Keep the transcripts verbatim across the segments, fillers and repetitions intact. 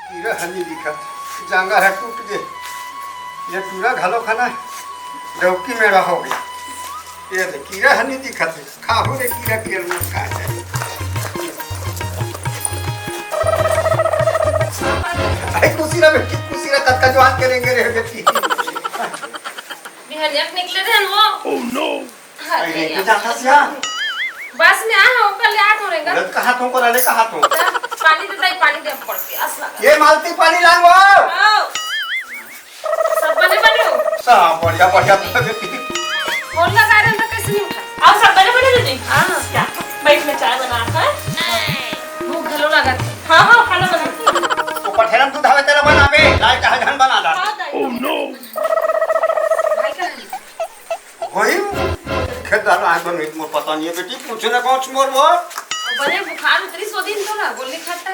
कीरा ह नी दिखत, जांगर ह टूट गे। ये टूरा घलो खाना डौकी मेरा हो गया। ये दे, कीरा ह नी दिखत हे। खाहू रे कीरा के जन्म खा जाए। भाई खुशी रह बेटी, खुशी रह, तत्का जवान करेंगे रे बेटी। बिहनिया के निकले रहन वो। Oh no! अरे, अरे, के जाता सिया? बस में आ, हम ओकर ले आत हो रेंगा। उड़द कहाँ तो, कोला ले कहाँ तो? जा, पानी दे दाई, पानी दे, हम पड़ के आस लगा। ये मालती पानी लांगो। आओ। सब बने बने हो? सब बढ़िया, बढ़िया। बोल लगा रहे हैं तो कैसे नहीं उठा? आओ, सब बने बने दीदी। हाँ। क्या? बैठ में चाय बना था। भूख घलो लगा थी। हाँ, हाँ, खाना बना। वो पठेरम दूध हवे तेला बनावे, लाल चाहे धन बना दा। हाँ, दाई। Oh no! भाई का है? वही खेत डाल आज बन मोर पता नहीं है बेटी, पूछे ना कौन मोर वो। बने बुखार उतरी सो दिन तो ना, गोली खाता।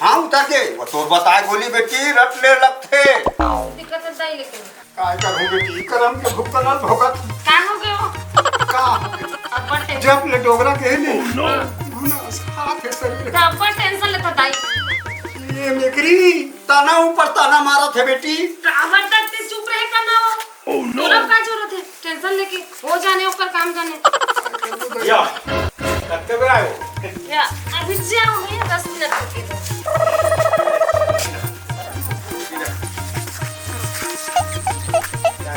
हाँ, उतर के, वो तोर बताए गोली बेटी, रट ले लगथे। दिक्कत है दाई लेकिन। काय करूँ बेटी, करम के भुगतना भोगत। का हो गयो? का हो गयो? अब्बड़ टेंशन। जब ले डोगरा के ले, Oh no! घुना हाथ है शरीर। तो अब्बड़ टेंशन लेता दाई। ये मेकरी, ताना ऊपर ताना मारत है बेटी। तो अब्बड़ तक ते चुप रहे का ना हो? Oh no! तोला का जरूरत है? टेंशन लेके वो जाने ओकर काम जाने। या, कत्ते बेरा आयो? या, अभी जाओ भैया, दस मिनट रुके तो।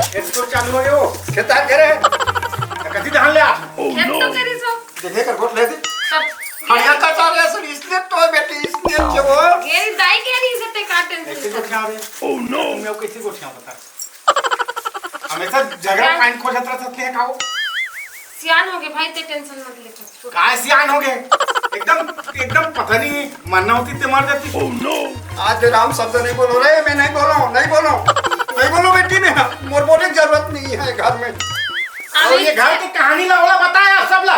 खेत तो चालू हो गयो। खेत आ करे। कति धान ले आ? Oh खेत तो no! करी सो। देखे कर गोट ले दे। सब हरिया का चाल है सर, इसने तो बेटी, इसने जो वो। गेरी दाई गेरी से ते का टेंशन कैसे कर। गोठिया रे? Oh no! मैं कैसे गोठिया बता। हमेशा झगड़ा का? पाइन खोजत रहत हे का वो? सियान हो गए भाई, ते टेंशन मत ले। काय सियान हो गए? एकदम, एकदम पता नहीं, मरना होती ते मर जाती। Oh no! आज राम शब्द नहीं बोलो रे, मैं नहीं बोलो, नहीं बोलो, नहीं बोलो बेटी, मैं मोर बोले की जरूरत नहीं है घर में। और अरे ये घर की कहानी ला ओला बताया सब ला।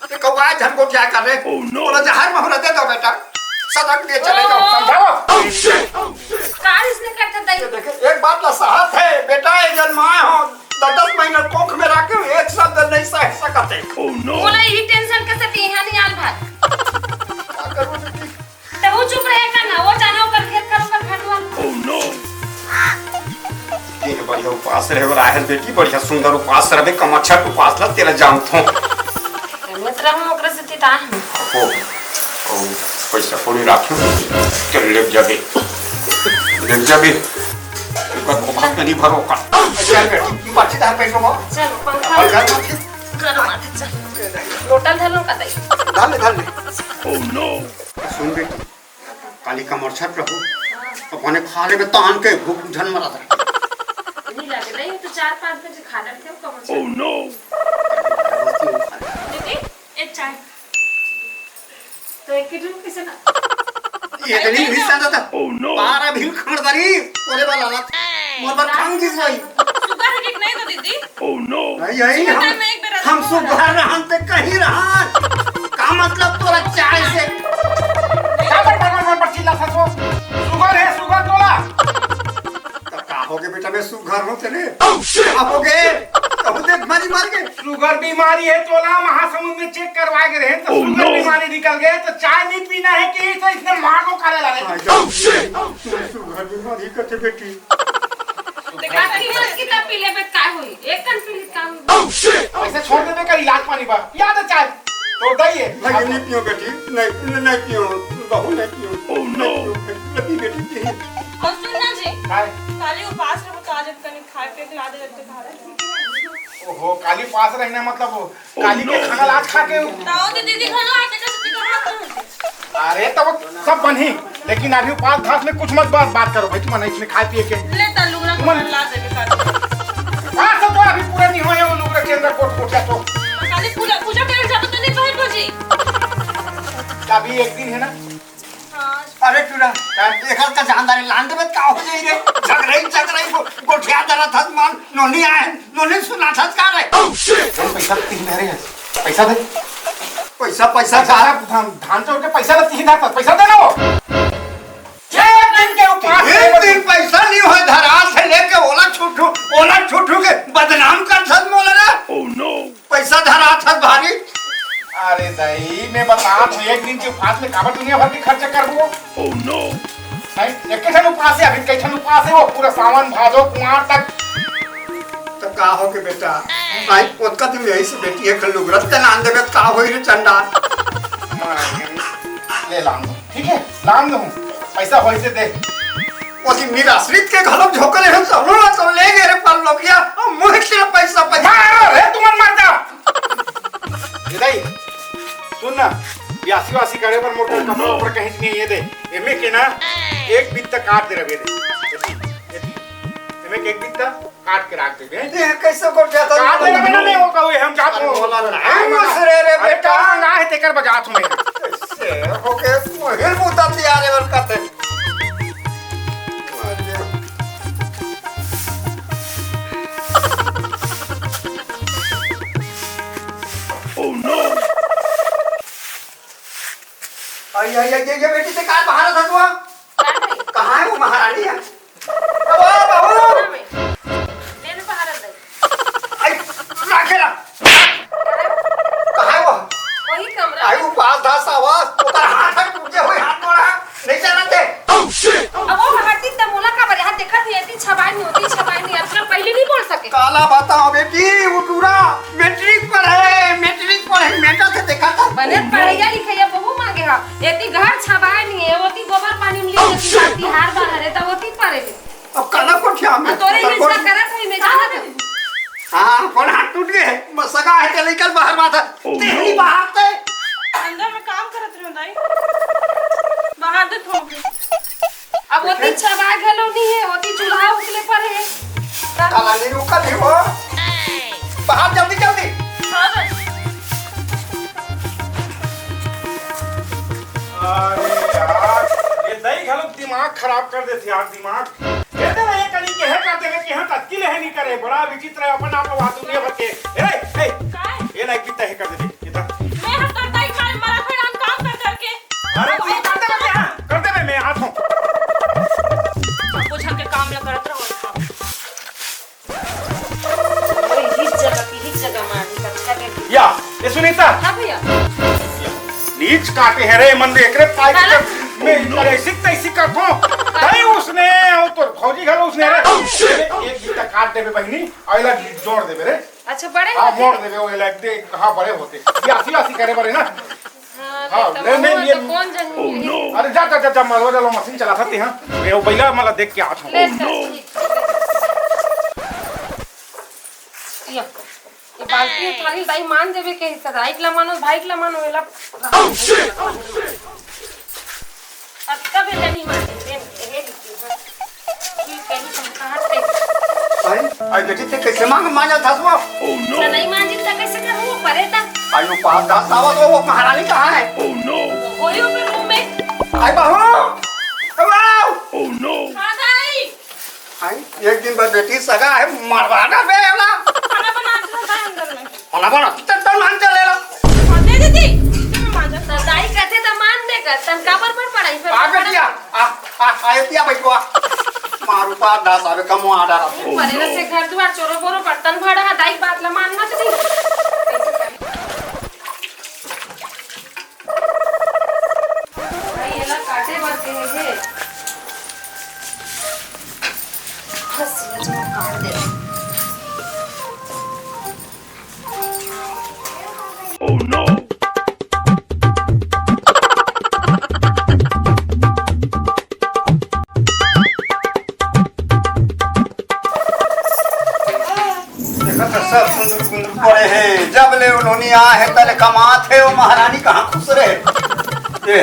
ते कौआ झन गोठिया कर रे। Oh no! बोला जहर महुरा दे दो बेटा, सदक दे चले जाओ। समझाओ। का इसने करता दाई? ये देखे, एक बात ला सहत है, बेटा, ये जन्माए हो, दस दस महीना कोख में रखे हो, एक शब्द नहीं सह सकते। Oh no! बोला यही टेंशन के से यहाँ नहीं आल भाई। का करूँ बेटी? तो वो चुप रहे का ना, वो जानो ओकर खेत करो ओकर खटवा। Oh no! ये बढ़िया उपास रहे वाला है बेटी, बढ़िया सुंदर उपास रहे, कमरछट उपास ला तेला जानत हो। मित्र हम ओकरे से तिता। ओ, ओ, पैसा कोनी राखे, चल ले जाबे, ले जाबे, ओकर धोखा तो नहीं भरो का। चल बेटी, तू बातचीत है पैसों में। चल, पंखा। और घर में फिर? घर में, चल। लोटा धर लो का दाई। धर ले, धर ले। Oh no! सुन बेटी, काली कमरछट रहू, अपने खा लेबे तान के, भूख झन मरा था। नहीं लगे, नहीं तो चार पाँच बजे खा लेते हो कमरछट। Oh no! दीदी, एक चाय। तो एक के जून कैसे ना? ये तो नहीं मिस आता था। Oh no! बारह भी खंड दरी, बोले वाला ना। मोर पर खंग दिस भाई। सुगर है कि नहीं तो दीदी? Oh no! नहीं, यही सुगर हम, में एक बेर हम रहता सुगर रहन ते कहीं रहन। का मतलब तोरा चाय से? का बड़ बड़ बड़ बड़ चिल्ला ससो? सुगर है, सुगर तोला। तो का हो गए बेटा, मैं सुगर हूँ तेरे। Oh shit! का हो गए? कहूँ देख मारी मार के। सुगर बीमारी है तोला, महासमुंद में चेक करवाए गए रहे तो Oh सुगर no! बीमारी निकल गए, तो चाय नहीं पीना है कि तो इसने मार को काले ला रहे। Oh shit! सुगर बीमारी कथे बेटी। देखा, तीन की तब पी लेबे, का होई? एक कन पी ले, का होई? Oh shit! ऐसे छोड़ देबे कर इलाज पानी बा। याद है चाय? तोड़ दई है। भाई, नहीं पियो बेटी, नहीं, नहीं पियो, बहू नहीं पियो। Oh no! नहीं पियो, बेटी, बेटी, बेटी। और सुन ना जी, काय? काली उपास रहो तो आज कनी खाए पिए के ला दे देते खाए। ओहो, काली उपास रहना मतलब वो, काली के खाना लाज खा के। ताऊ दीदी, दीदी, खाना आके कैसे दिखा रहा था? अरे, तो वो सब बनही, लेकिन अभी उपास घास में कुछ मत बात, बात करो भाई, तुम नहीं इसमें खाए पिए के। ले ता लुगरा तुम को ला दे के साथ। हाँ, सब तो अभी पूरा नहीं होए, वो लुगरा के अंदर कोट कोट तो। खाली पूजा, पूजा करे जाबो तो नहीं बहन भौजी। अभी एक दिन है ना। हाँ। अरे टूरा, का? एकर का जानदारी लान देबे का हो जाई रे? झगड़ई, झगड़ई गो-, गोठिया दरा था मान, नोनी आए, नोनी सुना था का रे? Oh shit! पैसा तीन धरे हैं। पैसा दे। पैसा, पैसा पैसा का? धान, धान चोर के पैसा लेती ही ना, पैसा दे ना वो। छह दिन के उपास एक दिन पैसा नहीं हो धरा से लेके ओला छुट्टू, ओला छुट्टू के बदनाम कर सद मोला ना। Oh no! पैसा धरा था भारी। अरे दाई, मैं बता तू, एक दिन के उपास में काबर दुनिया भर के खर्च करबो? Oh no! भाई, एक ठन उपास हे, अभी कई ठन उपास हे वो, पूरा सावन भादो कुमार तक। त का हो गे बेटा? भाई, ओतका दिन यही से बेटी हे, खल्लू व्रत के नाम देबे, त का होई रे चंडाल? हाँ, ले लान दो, ठीक है? लान दो हूँ, पैसा होई से दे। ओती निराश्रित के घलो झोंकले हम सब लोग तो ले गए रे परलोकिया, अब मुँह के पैसा पैसा। मारो रे, तुमन मर जा। ए दाई, सुन ना, ब्यासी वासी करे बर मोर करा कपड़ा उपड़ा कहीं नहीं हे दे। एमे के ना, एक बित्ता काट दे रहे दे। एमे के एक बित्ता काट के राख देबे। ये कैसे कर जाता काट दे रहे ना, नहीं होगा वो, हम जात अरे हो। बोला ना। अरे दूसरे रे अरे बेटा। का मंगा है तेकर बजात हूँ मैं। से होके मोहिल मुद्दा तैयार है और कते। आई, आई, आई, ये, ये बेटी से कार बाहर था तू? कहाँ है वो महारानी है? ओ, बहू! कमरा में। ले ले बाहर अंदर। आई, राखे ला। कहाँ है वो? वही कमरा आई, में। वो पास दस आवाज, ओकर हाथ है, टूटे हुए हाथ मोड़ा, नहीं चलत हे। अब वो हमार दिन त मोला का बरे हाथ देखत ही, एती छबाई नहीं होती, छबाई नहीं, अतना पहले नहीं बोल सके। काला बताओ बेटी, वो टूरा मैट्रिक पढ़े, मैट्रिक पढ़े, मेटा के देखा था। बने पढ़ैया लिखैया बहु मांगे हा। एती घर छबाय नहीं है, ओती गोबर पानी में लीन के तिहार बाहर है, तब ओती पढ़े है। अब काला कोठिया में। आ, तोरे तो ये कोठ- इसका करत है, मैं जानत हूँ। हाँ, कौन हाथ टूट गए? बस सगा है, चल निकल बाहर माथा। तेरी बाहर ते। अंदर में काम करत रहो दाई। बाहर दे थोक। अब ओती छबाय घलो नहीं है, ओती चूल्हा उकले पर है। काला नहीं रुका नहीं हो। बाहर जल्दी, जल्दी। हाँ, बस। अरे यार, ये दही घलो दिमाग खराब कर देथे यार, दिमाग। ये दे ना, ये कनी के हे कर देवे, के हम तत्की ले हे नहीं करे, बड़ा विचित्र है अपन आप लोग दुनिया भर के। ए, ए, काय? ये ना कितना हे कर देवे, कितना? मैं हम करता ही खाली मरा खड़ा हम काम कर करके। अरे, तू कर देवे, मैं, हाँ, कर देवे, मैं हाथ हूँ। सब कुछ हमके काम ला करत रहो। अरे, इस जगह की, इस जगह मार दी, कच्चा दे दी। या, ये सुनीता। हाँ भैया। नीच काटे हे रे, मन दे एकरे पाई काला? के मैं ऐसी तैसी करथो। नहीं उसने, वो तो फौजी घर उसने रे। Oh, shit! एक गीता काट देबे बहिनी, अइला जोड़ देबे रे। अच्छा, बड़े हाँ, होते मोड़ हैं। देबे, वो इला दे, कहाँ बड़े होते। ये आसी आसी करे बड़े ना। हाँ, हाँ, बेटा, ले, वो ले, तो ये कौन जन Oh, no! अरे जा, जा, जा, जा, मलवा डालो, मशीन चला सकते हैं। मैं वो बैला मला देख के आता हूँ। ले, चल, ठीक। या, ये बाल्टी उठाई, दाई मान देवे के हिस्सा, दाई के ला मानो, भाई के ला मानो, एला Oh, shit! अतका बेटा नहीं माने, ये, ये लिखी है। ये कहीं तुम कहाँ से? आई, आई बेटी, ते कैसे मांग मांजा था तू? Oh, no! तो नहीं मांजी तो कैसे करूँ? वो परे था। आई, वो पास था, सावा तो वो महारानी कहाँ है? Oh, no! वो ही ऊपर रूम में। आई बहू, ए बहू! Oh, no! हाँ, दाई। आई, एक दिन बाद बेटी सगा है, मरवा ना बे, एला। खाना बना दो, दाई, अंदर में। फलाना बड़ा तन तन मान चलेला। हाँ, दे दीदी। तुम मान जाओ। तो दाई कहते तो मान देगा, तन काबर पर पड़ाई फिर? आ बेटिया, आ, आ, आ, एतिया बैठो, आ। मारू पार डास आवे, कम आ डारा। परेला से घर दुआर चोरो बोरो बर्तन भाड़ा, दाई बात ला मानना तो नहीं। भाई, एला काटे बर कहे हे। बस, ये जो काट दे। Oh, no! देखत हस, सब कुंदुर कुंदुर पड़े हे। जब ले उन्होंने आ हे, तले कमात हे, वो महारानी कहाँ खुश रहे? ये,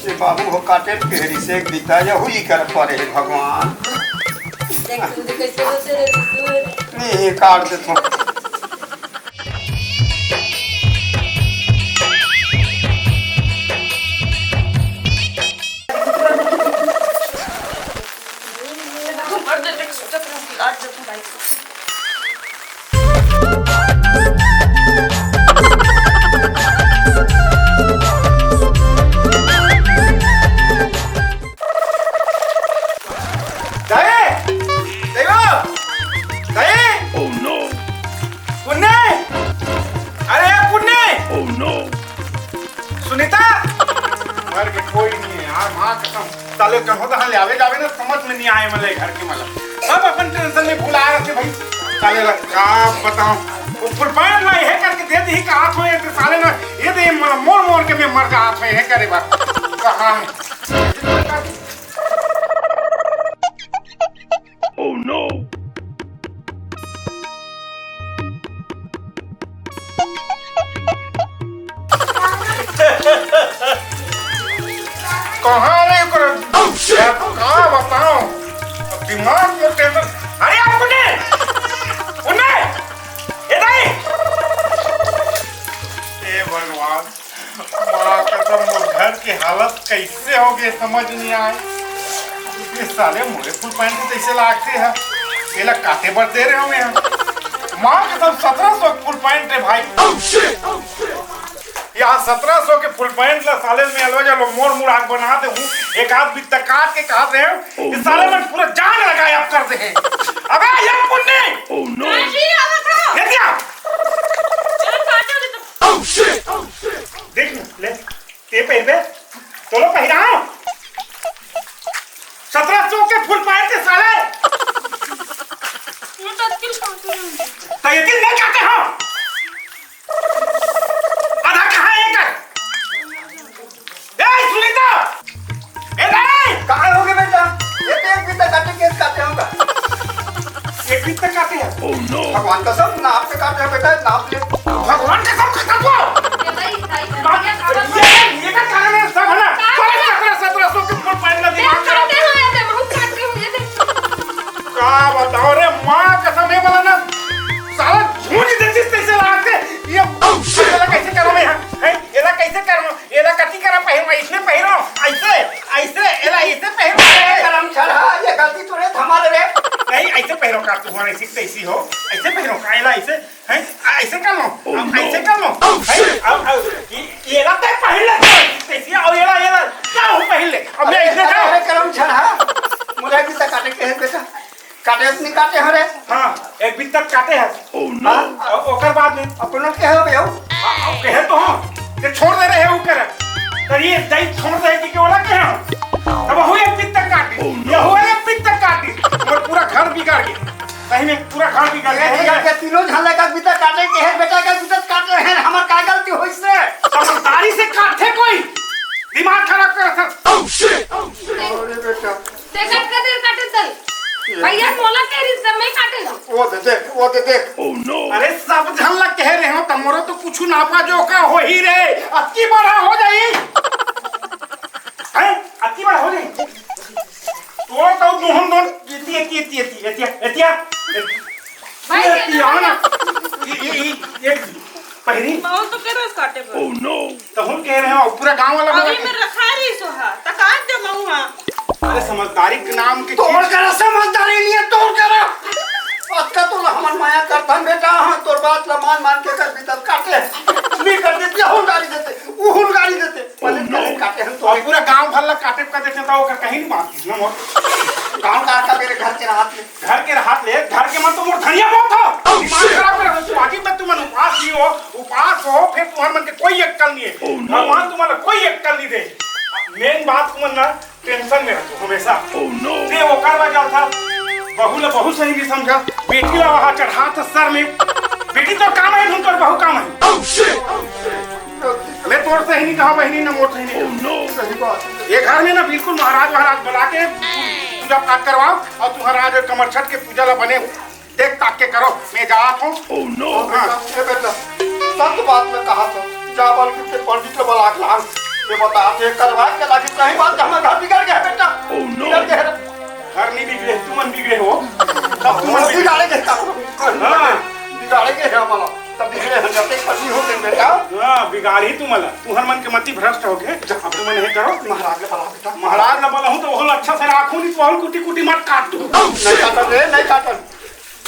ये बाबू हो काटे के हेरी से एक बीता, यहू ही कर पड़े हे भगवान। देख, तू देख, कैसे होते रे, तू। नहीं, ये काट देता हूँ। दाई! दाई बा! दाई! Oh, no! घर में कोई नहीं है यार, माँ कसम। साले कहो तो हाँ ले आवे जावे ना, समझ में नहीं आए मले घर के मतलब। सब अपन टेंशन में भुला रखे भाई। साले ला का बताऊं, वो फुल पैंट ला ये करके दे दी का हाथ में, ये साले ना ये दे मतलब मोड़ मोड़ के मैं मर जा हाथ में ये करे बा। कहाँ है? Oh no! कहाँ रे ओकर? Oh, shit! यार, का बताऊं? दिमाग में टेंशन। अरे, आप उन्हें! उन्हें! ए दाई! हे भगवान, माँ कसम, मोर घर के हालत कैसे हो गए, समझ नहीं आए। ये साले मोरे फुल पैंट में कैसे लागते हैं? ये ला काटे बर दे रहे हो यहाँ। माँ कसम, सत्रह सौ फुल पैंट है भाई। Oh, shit! Oh, shit! यहाँ सत्रह सौ के फुल पैंट ला साले में अलवा जालो, मोड़ मुड़ा के बना दे हूँ। एक आध बित्ता काट के कहा दे हैं, ये साले में पूरा जान लगाए आप कर दे हैं। अबे ये पुन्नी! Oh, no! काजी आवत हो? ये क्या? अरे काटोगे तो Oh, shit! Oh, shit! देख ले, ते पहिरबे, चलो पहिराओ। सत्रह सौ के फुल पैंट के साले। ये तो अतकिल काटे हैं। तो ये दिल नहीं काटे हो? आधा कहाँ है एकर? ए, सुनीता! ए, नहीं! कहाँ हो गए बेटा? ये तो एक बित्ता काटे के काटे होगा। एक बित्ता काटे हैं? Oh, no! भगवान कसम, नाप के काटे हैं बेटा, नाप ले। भगवान कसम, खत्म हो! ये भाई, भाई, बात, ये, ये, ये का कारण है सब, है ना? का सारे कारण? सत्रह, सत्रह सौ के ऊपर पहनना, दिमाग खराब। काटे हो, ये दे, बहुत काटे हो, ये दे। का बताओ रे, माँ कसम, ये वाला ना, साला झूठ ही देती, कैसे लागते? ये, oh, shit! ये वाला कैसे करूँ मैं, हाँ? हैं? ये वाला कैसे करूँ? एला कति करा पहिरो, अइसने पहिरो, अइसे, अइसे, एला अइसे पहिरो। अरे करम छरहा, ये गलती तोरे थमा ले रे। नहीं, अइसे पहिरो का तू, अइसे तइसे हो, अइसे पहिरो का, एला अइसे, हैं? अइसे कर लो, अब अइसे कर लो, हैं? अब, अब, ये, एला तय पहिर ले, तइसे, अब एला, एला, का हो पहिर ले? अब मैं अइसे अरे, जाऊँ? अरे करम छरहा, मोला भी तो काटे के है बेटा। काटे नहीं काटे हो रे? हाँ, एक बित्ता काटे हैं। Oh, no! हाँ? ओ-, ओकर बाद में। अपनो के हो गयो? हाँ, अब कहे तो हम, ये छोड़ दे रहे हैं ऊपर। तो ये दही छोड़ दे कि केवला के हम। अब हो एक बित्ता काटे, oh, no! ये हो एक बित्ता काटे, और पूरा घर बिगाड़ गया। सही में पूरा घर बिगाड़ गया। ये, ये तीनों झन लगा बित्ता काटे के है, बेटा का बित्ता काटे हैं, हमार का गलती होइस रे? समझदारी से काटे कोई, दिमाग खराब कर। Oh, shit! Oh, shit! अरे बेटा। ते कतका देर काटत हस? भैया, मोला कह रही, तब मैं काटे हूँ। वो दे देख, वो दे देख। Oh, no! अरे, सब झन ला कह रहे हो, त मोरो तो कुछ नापा जोखा हो ही रे। अतकी बड़ा हो जाई। हैं? अतकी बड़ा हो जाई। तोर तो दोहन दोन, एती, एती, एती। भाई, ये ये पिया ना। ये, ये, ये, ये पहिरी। माहौल तो कह रहा है काटे पर। Oh, no! तहुन कह रहे हो, पूरा गांव वाला अभी बोला। मैं रखा रही सो हा, त काट दे महू हा। अरे समझदारी के नाम के तोर चीज। करा समझदारी नहीं है, तोर करा। अतका तो हमन माया करथन बेटा, हाँ, तोर बात ला मान मान के कर भी तब काटे। भी कर देती, हुन गाड़ी देते, वो हुन गाड़ी देते। पहले Oh, no! काटे हम तो। और पूरा गांव भर ला काटे कर देते तो ओकर कहीं नहीं बात ना मोर। गांव का आता मेरे घर के रात में। घर के रहत ले, घर के मन तो मोर धनिया बहुत हो। Oh, दिमाग shit! खराब कर, उपाजी में तुमन उपास नहीं हो, उपास हो, फिर तुम्हार मन के कोई अक्कल नहीं है। Oh, no! भगवान तुम्हारा कोई अक्कल नहीं दे। अब मेन बात तुमन ना टेंशन में रहते हो हमेशा। Oh, no! ते ओकर वजह था, बहू ला बहुत सही नहीं समझा, बेटी ला वहाँ चढ़ा था सर में। बेटी तो काम है, तुम तो बहू काम है। Oh, shit! मैं तोर सही नहीं कहा, बहिनी, ना मोर सही नहीं। Oh, no! सही बात है। ये घर में ना बिल्कुल महाराज, महाराज बुला के पूजा पाठ करवाओ और तुम्हारा आज कमर छठ के पूजा ला बने हो। देख ताक के करो, मैं जात हूँ। Oh, no! हाँ। ए बेटा, सत्य बात मैं कहा था, जा बल के पंडित ला बुला के लान। ये बता, ये करवा के लागी, सही बात है, हमारा घर बिगड़ गया बेटा। Oh, no! बिगड़ गया। घर नहीं बिगड़े, तुमन बिगड़े हो। सब तुमन बिगड़े। बिगाड़े गए का? हाँ। बिगाड़े गए हैं हमारा। तब बिगड़े हम जाते पति हो गए बेटा। हाँ, बिगाड़ी तुमन ला। तुहर मन के मति भ्रष्ट हो गए। अब तुमन ये करो। महाराज ला बुला बेटा। महाराज ला बुलाऊं तो वो अच्छा से राखू, नहीं तो वो कुटी कुटी मत काट दूं। नहीं काटन रे, नहीं काटन।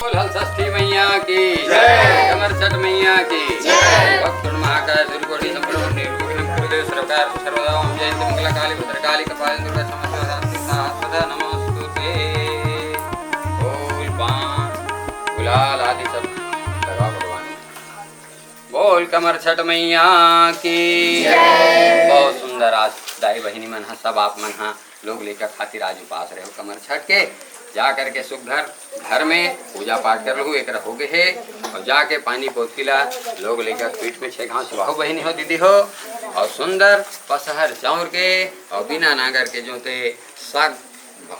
बोल हल षष्ठी मैया की जय। कमर छठ मैया की जय। भक्त महाकाय सूर्य कोटि संपूर्ण निर्विघ्न कुरुदेव सर्वकार सर्वदा ओम जयंती मंगला काली भद्रकाली कपाल दुर्गा समस्त सदा नमस्तुते। फूल पान गुलाल आदि सब लगा भगवान। बोल कमर छठ मैया की जय। बहुत सुंदर। आज दाई बहिनी मन ह, सब आप मन ह लोग लइका खातिर आज उपास रहो कमर छठ के। जा करके सुख घर, घर में पूजा पाठ कर लहू, एक होगे हे, और जाके पानी पोथी ला लोग लइका पीठ में छे घांव सुहाओ बहिनी हो, दीदी हो, और सुंदर पसहर चाउर के और बिना नांगर के जोते साग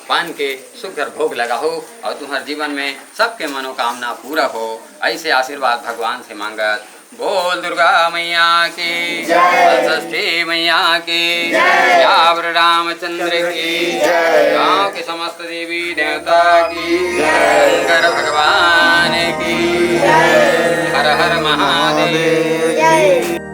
पान के सुघर भोग लगाहो और तुम्हार जीवन में सबके मनोकामना पूरा हो, ऐसे आशीर्वाद भगवान से मांगत बोल दुर्गा मैया की जय। षष्ठी मैया की जय। सियावर रामचंद्र की जय। गांव के समस्त देवी देवता की जय। शंकर भगवान की जय। हर हर महादेव। जय।